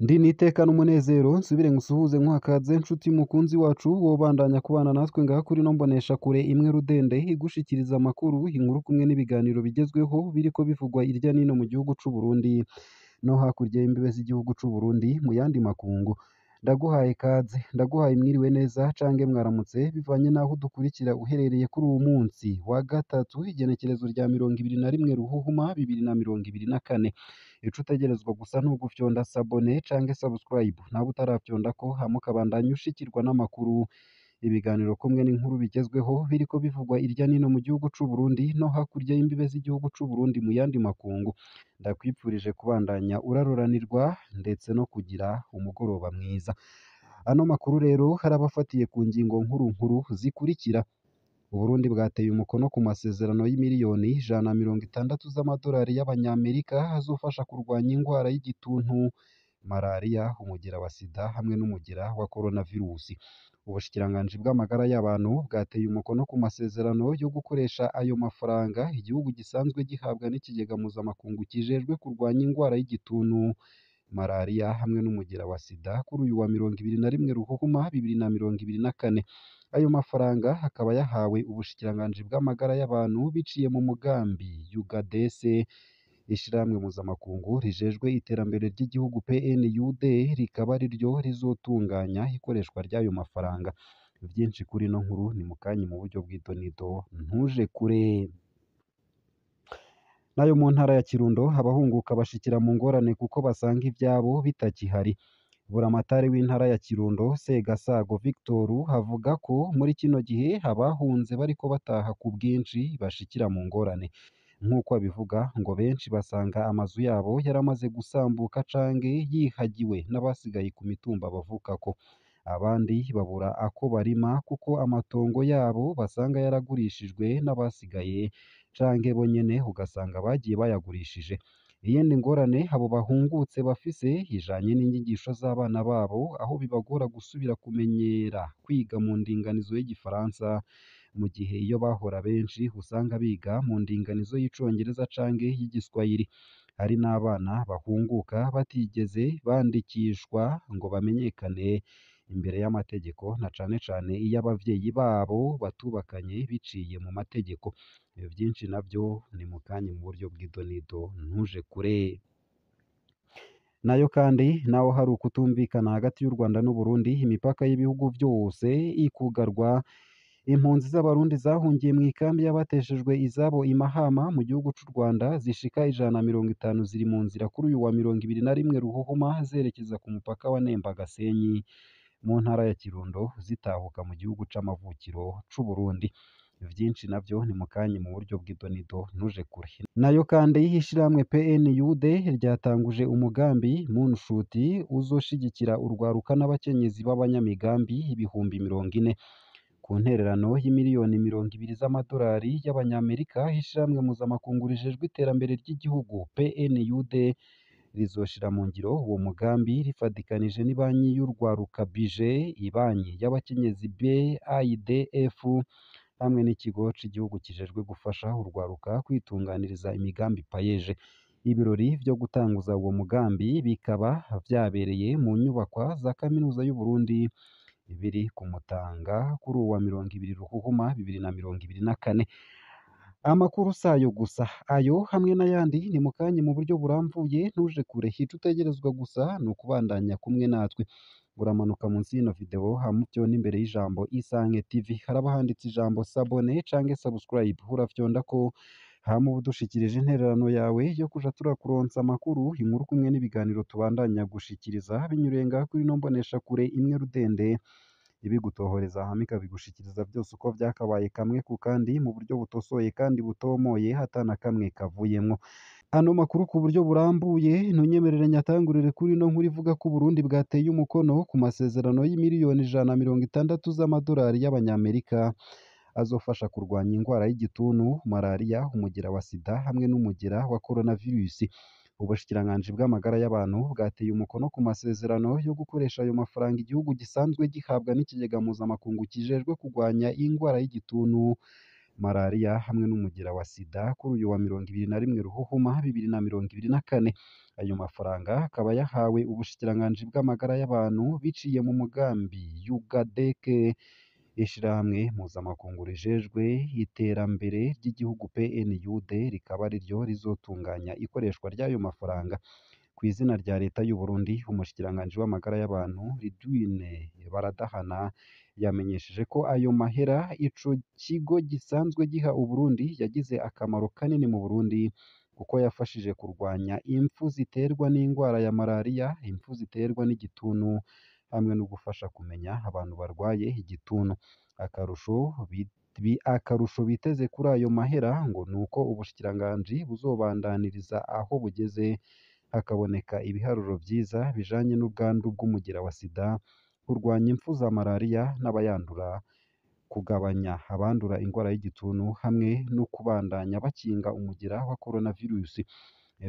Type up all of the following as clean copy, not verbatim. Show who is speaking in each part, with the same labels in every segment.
Speaker 1: Ndi n'iteka n'umunezero nsubire ngusuhuze nkuhakaze nshuti mukunzi wacu wobandanya kubana natwe ngaha kuri ino mboneshakure imwe rudende igushikiriza amakuru, inkuru kumwe n'ibiganiro bigezweho biriko bivugwa irya nino mu gihugu c'u Burundi no hakurya y'imbibe z'igihugu c'u Burundi mu yandi makungu. Ndaguhaye kaze, ndaguhaye mwiriwe neza cange mwaramutse bivanye n'aho udukurikira uherereye kuri uwu munsi wa gatatu igenekerezo rya 21 Ruhuhuma 2024. Ico utegerezwa gusa ni ugufyonda s'abonner canke subscribe nawe utarafyondako hama ukabandanya ushikirwa n'amakuru, ibiganiro kumwe n'inkuru bigezweho biriko bivugwa irya nino mu gihugu c'u Burundi no hakurya y'imbibe z'igihugu c'u Burundi mu yandi makungu. Ndakwipfurije kubandanya uraroranirwa ndetse no kugira umugoroba mwiza. Ano makuru rero harabafatiye ku ngingo nkuru nkuru zikurikira: Uburundi bwateye umukono ku masezerano y'imiliyoni 160 z'amadolari y'Abanyamerika azofasha kurwanya ingwara y'igituntu, malariya, umugera wa sida hamwe n'umugera wa coronavirusi. Ubushikiranganji bw'amagara y'abantu bwateye umukono ku masezerano yo gukoresha ayo mafaranga igihugu gisanzwe gihabwa n'ikigega mpuzamakungu kijejwe kurwanya ingwara y'igituntu, malariya hamwe n'umugera wa sida kuri uyu wa 21 Ruhuhuma 2024. Ayo mafaranga akaba yahawe ubushikiranganji bw'amagara y'abantu biciye mu mugambi UGADS, ishirahamwe mpuzamakungu rijejwe iterambere ry'igihugu PNUD rikaba ariryo rizotunganya ikoreshwa ry'ayo mafaranga. Vyinshi kuri ino nkuru ni mukanya mu buryo bw'idonido ntuje kure. Nayo mu ntara ya Kirundo abahunguka bashikira mu ngorane kuko basanga ivyabo bitakihari. Buramatari w'intara ya Kirundo Segasago Victor avuga ko muri kino gihe abahunze bariko bataha ku bwinshi bashikira mu ngorane. Nk'uko abivuga ngo benshi basanga amazu yabo yaramaze gusambuka canke yihagiwe n'abasigaye ku mitumba bavukako. Abandi babura ako barima kuko amatongo yabo basanga yaragurishijwe n'abasigaye canke bo nyene ugasanga bagiye bayagurishije. Iyindi ngorane abo bahungutse bafise ijanye n'inyigisho z'abana babo aho bibagora gusubira kumenyera kwiga mu ndinganizo y'igifaransa mu gihe iyo bahora benshi usanga biga mu ndinganizo y'icongereza canke y'igiswahili. Hari n'abana bahunguka batigeze bandikishwa ngo bamenyekane imbere y'amategeko na cane cane iyo abavyeyi babo batubakanye biciye mu mategeko. Vyinshi navyo ni mukanya mu buryo bw'idonido ntuje kure. Nayo kandi naho hari ukutumvikana hagati y'u Rwanda n'Uburundi, imipaka y'ibihugu vyose ikugarwa, impunzi z'Abarundi zahungiye mw'ikambi y'abateshejwe izabo i Mahama mu gihugu c'u Rwanda zishika 150 ziri mu nzira kuri uyu wa 21 Ruhuhuma zerekeza ku mupaka wa Nemba Gasenyi mu ntara ya Kirundo zitahuka mu gihugu c'amavukiro c'u Burundi. Vyinshi navyo ni mukanya mu buryo bw'idonido ntuje kure. Nayo kandi ishirahamwe PNUD ryatanguje umugambi Moonshot uzoshigikira urwaruka n'abakenyezi b'abanyamigambi 40,000 ku ntererano y'imiliyoni 20 z'amadolari y'Abanyamerika. Ishirahamwe mpuzamakungu rijejwe iterambere ry'igihugu PNUD rizoshira mu ngiro uwo mugambi rifadikanije n'ibanki y'urwaruka BIJE, ibanki y'abakenyezi BIDF hamwe n'ikigo c'igihugu kijejwe gufasha urwaruka kwitunganiriza imigambi PAEJ. Ibirori vyo gutanguza uwo mugambi bikaba vyabereye mu nyubakwa za kaminuza y'u Burundi biri ku Mutanga kuri uwa 20 Ruhuhuma 2024. Amakuru sayo gusa, ayo hamwe n'ayandi ni mukanya mu buryo burambuye ntuje kure. Ico utegerezwa gusa ni ukubandanya kumwe natwe. Uramanuka munsi y'ino video hama ufyonde imbere y'ijambo Isange TV haraba handitse ijambo s'abonner canke subscribe, urafyondako hama uba udushikirije intererano yawe yo kuja turakuronsa amakuru, inkuru kumwe n'ibiganiro tubandanya gushikiriza binyuriye ngaha kuri ino mboneshakure imwe rudende ibigutohoreza hama ikabigushikiriza vyose uko vyakabaye kamwe ku kandi mu buryo butosoye kandi butomoye ata na kamwe kavuyemwo. Ano makuru ku buryo burambuye ntunyemerere nyatangurire kuri ino nkuru ivuga ko Uburundi bwateye umukono ku masezerano y'imiliyoni 160 z'amadolari y'Abanyamerika azofasha kurwanya ingwara y'igituntu, malariya, umugera wa sida hamwe n'umugera wa coronavirus. Ubushikiranganji bw'amagara y'abantu bwateye umukono ku masezerano yo gukoresha ayo mafaranga igihugu gisanzwe gihabwa n'ikigega mpuzamakungu kijejwe kurwanya ingwara y'igituntu, malariya hamwe n'umugera wa sida kuri uyu wa 21 Ruhuhuma 2024. Ayo mafaranga akaba yahawe ubushikiranganji bw'amagara y'abantu biciye mu mugambi Yugadeke, ishirahamwe mpuzamakungu rijejwe iterambere ry'igihugu PNUD rikaba ariryo rizotunganya ikoreshwa ry'ayo mafaranga. Ku izina rya leta y'u Burundi, umushikiranganji w'amagara y'abantu Ridwine Baradahana yamenyesheje ko ayo mahera ico kigo gisanzwe giha Uburundi yagize akamaro kanini mu Burundi kuko yafashije kurwanya impfu ziterwa n'ingwara ya malariya, impfu ziterwa n'igituntu hamwe no gufasha kumenya abantu barwaye igituntu. Akarusho biteze kuri ayo mahera ngo nuko ubushikiranganji buzobandaniriza aho bugeze hakaboneka ibiharuro vyiza bijanye n'ubwandu bw'umugera wa sida, kurwanya impfu za malariya n'abayandura, kugabanya abandura ingwara y'igituntu hamwe no kubandanya bakinga umugera wa coronavirus.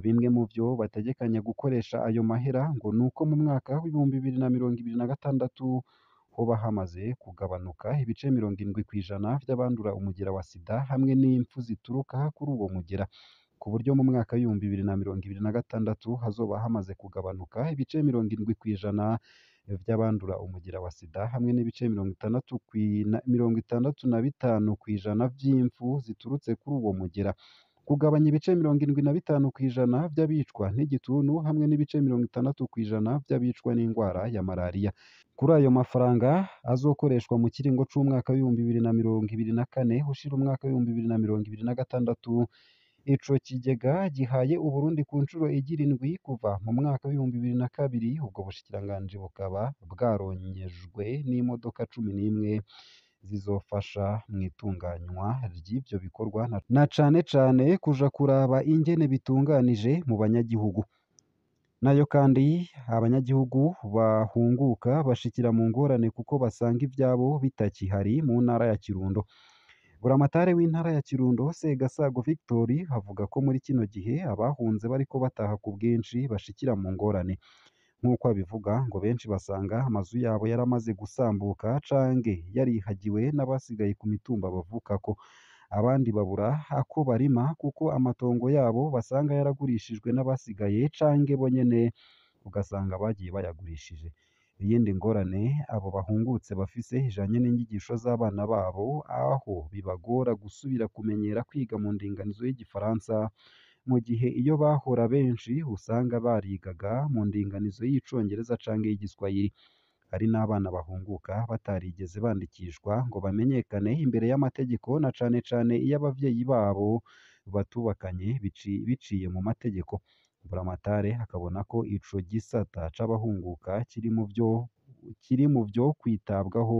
Speaker 1: Bimwe mu vyo bategekanya gukoresha ayo mahera ngo nuko mu mwaka w'2026 hoba hamaze kugabanuka ibice 70% vy'abandura umugera wa sida hamwe n'impfu zituruka kuri uwo mugera, ku buryo mu mwaka w'2026 hazoba hamaze kugabanuka ibice 70% vy'abandura umugera wa sida hamwe n'ibice 65% vy'impfu ziturutse kuri uwo mugera, kugabanya ibice 75% vy'abicwa n'igituntu hamwe n'ibice 60% vy'abicwa n'ingwara ya malariya. Kuri ayo mafaranga azokoreshwa mu kiringo c'umwaka w'2024 ushira umwaka w'2026, ico kigega gihaye Uburundi ku ncuro igira indwi kuva mu mwaka w'2002, ubwo bushikiranganji bukaba bwaronyejwe n'imodoka 11 zizofasha mw'itunganywa ry'ivyo bikorwa na cane cane kuja kuraba ingene bitunganije mu banyagihugu. Nayo kandi abanyagihugu bahunguka bashikira mu ngorane kuko basanga ivyabo bitakihari mu ntara ya Kirundo. Buramatari w'intara ya Kirundo Segasago Victor avuga ko muri kino gihe abahunze bariko bataha ku bwinshi bashikira mu ngorane. Nk'uko abivuga ngo benshi basanga amazu yabo yaramaze gusambuka canke yarihagiwe n'abasigaye ku mitumba bavukako. Abandi babura ako barima kuko amatongo yabo basanga yaragurishijwe n'abasigaye canke bo nyene ugasanga bagiye bayagurishije. Iyindi ngorane abo bahungutse bafise ijanye n'inyigisho z'abana babo, aho bibagora gusubira kumenyera kwiga mu ndinganizo y'igifaransa, mu gihe iyo bahora benshi usanga barigaga mu ndinganizo y'icongereza canke y'igiswahili. Hari n'abana bahunguka batarigeze bandikishwa ngo bamenyekane imbere y'amategeko, na cane cane iyo abavyeyi babo batubakanye biciye mu mategeko. Buramatare akabona ko ico gisata c'abahunguka kiri mu vyo kwitabwaho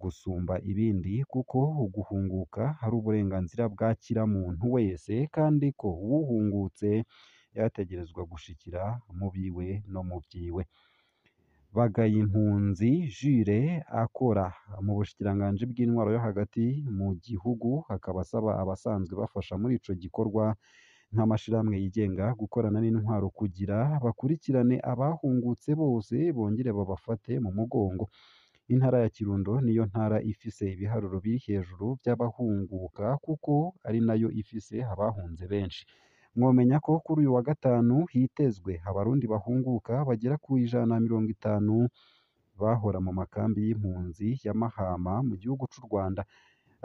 Speaker 1: gusumba ibindi, kuko uguhunguka ari uburenganzira bwa kira muntu wese, kandi ko uwuhungutse yategerezwa gushikira mu biwe no mu vyiwe. Bagayimpunzi Jules akora mu bushikiranganji bw'intwaro yo hagati mu gihugu, akaba asaba abasanzwe bafasha muri ico gikorwa nk'amashirahamwe yigenga gukorana n'intwaro kugira bakurikirane abahungutse bose bongere babafate mu mugongo. Intara ya Kirundo niyo ntara ifise ibiharuro biri hejuru vy'abahunguka kuko ari nayo ifise abahunze benshi. Mwomenya ko kuri uyu wa gatanu hitezwe abarundi bahunguka bagera ku 150 bahora mu makambi y'impunzi ya Mahama mu gihugu c'u Rwanda,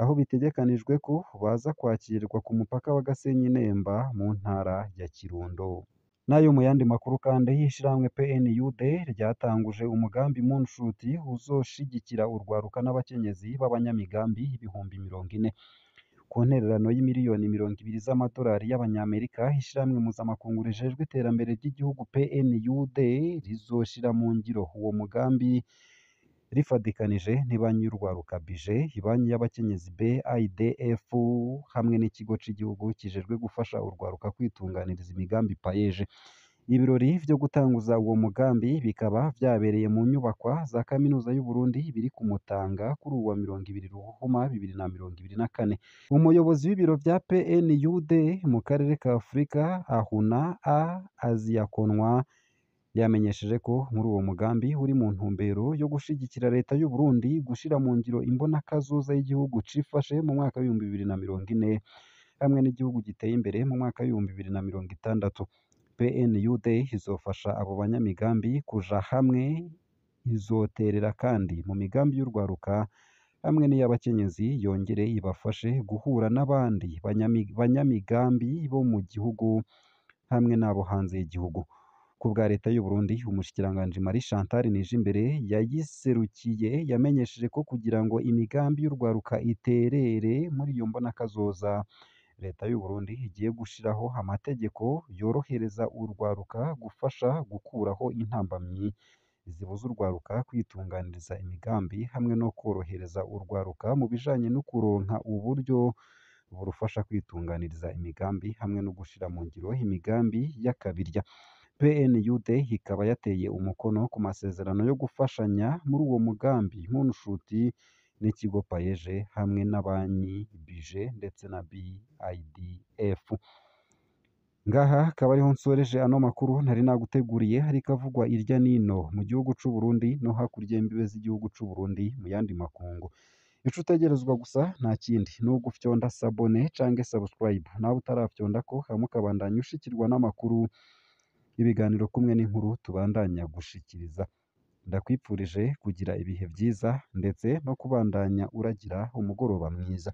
Speaker 1: aho bitegekanijwe ko baza kwakirwa ku mupaka wa Gasenyi Nemba mu ntara ya Kirundo. Nayo mu yandi makuru kandi, ishirahamwe PNUD ryatanguje umugambi Moonshot uzoshigikira urwaruka n'abakenyezi b'abanyamigambi 40,000 ku ntererano y'imiliyoni 20 z'amadolari y'abanyamerika. Ishirahamwe mpuzamakungu rijejwe iterambere ry'igihugu PNUD rizoshira mu ngiro uwo mugambi rifadikanije n'ibanki y'urwaruka BIJE, ibanki y'abakenyezi BIDF hamwe n'ikigo c'igihugu kijejwe gufasha urwaruka kwitunganiriza imigambi PAEJ. Ibirori vyo gutanguza uwo mugambi bikaba vyabereye mu nyubakwa za kaminuza y'u Burundi biri ku Mutanga kuri uwa 20 Ruhuhuma 2024. Umuyobozi w'ibiro vya PNUD mu karere ka Afurika Ahuna A Aziakonwa Yamenyesheje ko muri uwo mugambi uri mu ntumbero yo gushigikira leta y'u Burundi gushira mu ngiro imbonakazoza y'igihugu cifashe mu mwaka w'2040 hamwe n'igihugu giteye imbere mu mwaka w'2060. PNUD izofasha abo banyamigambi kuja hamwe, izoterera kandi mu migambi y'urwaruka hamwe n'iy'abakenyezi, yongere ibafashe guhura n'abandi banyamigambi bo mu gihugu hamwe n'abo hanze y'igihugu. Ku bwa leta y'u Burundi, umushikiranganji Marie Chantal Nijimbere yayiserukiye yamenyesheje ko kugira ngo imigambi y'urwaruka iterere muri iyo mbonakazoza, leta y'u Burundi igiye gushiraho amategeko yorohereza urwaruka gufasha gukuraho intambamyi zibuza urwaruka kwitunganiriza imigambi hamwe no korohereza urwaruka mu bijanye no kuronka uburyo burufasha kwitunganiriza imigambi hamwe no gushira mu ngiro imigambi y'akabirya. PNUD ikaba yateye umukono ku masezerano yo gufashanya muri uwo mugambi Moonshot n'ikigo PAEEJ hamwe na banki BIJE ndetse na BIDF. Ngaha akaba ariho nsoreje ano makuru nari naguteguriye, ariko avugwa irya nino mu gihugu c'u Burundi no hakurya y'imbibe z'igihugu c'u Burundi mu yandi makungu. Ico utegerezwa gusa nta kindi ni ugufyonda sabone canke subscribe, nawe utarafyondako hama ukabandanya ushikirwa n'amakuru, ibiganiro kumwe n'inkuru tubandanya gushikiriza. Ndakwipfurije kugira ibihe vyiza ndetse no kubandanya uragira umugoroba mwiza.